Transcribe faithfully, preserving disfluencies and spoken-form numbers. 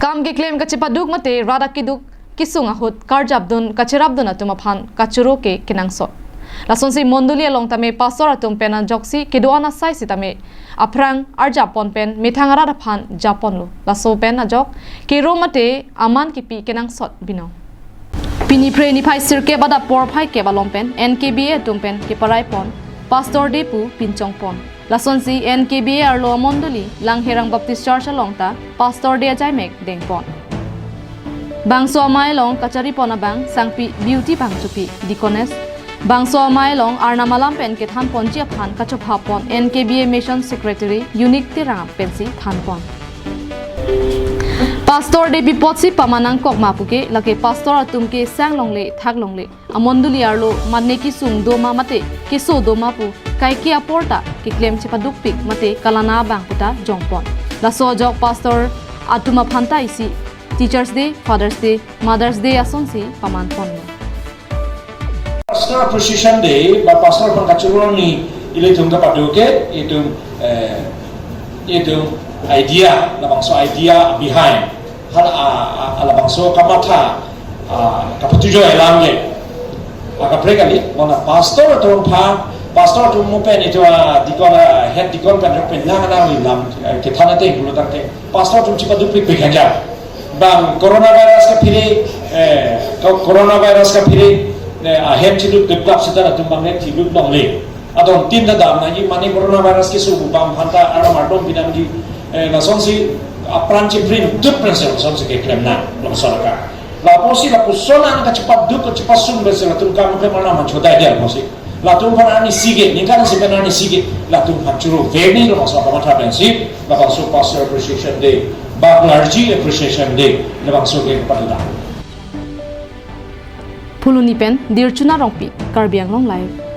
Kam keklem kachepaduk mate rat akeduk kesung ahut karjapdun kacherapdun atum aphan kachoro ke kenangsot. Lasonsi mondoli along tame pastor atum pen ajoksi kedo-an asai sitame aphrang arjap pon pen methang arat aphan japon lo. Laso pen ajok kero mate aman kipi kenangsot binong. Pini Phre niphai sirkep adap porphai kep along pen N K B A atum pen keparai pon Pastor Day pu pinchong pon. Lasonsi N K B A arlo amondoli Langherang Baptist Church along ta Pastor Day ajaimek dengpon. Bangso amei along kachari pon abang Sangpi Beauty Bangchopi, Deaconess. Bangso amei along Arnam alam pen kethan ponji aphan kachopha pon N K B A Mission Secretary Unique Terang pensi than pon. Pastor Day pi apotsi paman nangkok ma puke lake pastor atum ke sang longle thak longle amondoli arlo mane kesung do ma mate keso do ma pu kaike apor ta keklem chepadukpik mate kalana abang puta jongpon. Laso ajok pastor atum aphan ta isi Teachers Day, Father's Day, Mother's Day asonsi paman ponlo. Pastor Appreciation Day ba pastor aphan kachoro arni ilitum kapado ke itum, eh, itum idea, labangso idea behind hal a, a, a labangso kamatha, a, kapatujoi alam ke. A, kaprek kali, mona pastor atum aphan, pastor atum mo pen itum a deacon, a, head deacon pen pen lang lang lam, eh, kethan ate pulo tangte pastor atum chepadukpik pekhaja. Bang coronavirus kaphere, eh, ko-, coronavirus kaphere, eh, ahem chiluk develop seta atum bang ne chiluk longle. Adon tin ta dam nangji mane coronavirus keso pu bang aphan ta aram ardom pinangji, eh, lasonsi apran chiprin tut prensi lasonsi keklem nang long sorkar. Lapusi lapuson an kachepaduk kachepasung pensi latum kam ke mana manchodai dia lapusi. Latum aphan arni sige, ningkan isi pen arni sige, latum aphan choro veni labangso kamatha pensi, labangso Pastor Appreciation Day, ba Clergy Appreciation Day, labangso ke paduna. Phuloni pen Dirchuna Rongpi, Karbi Anglong Live.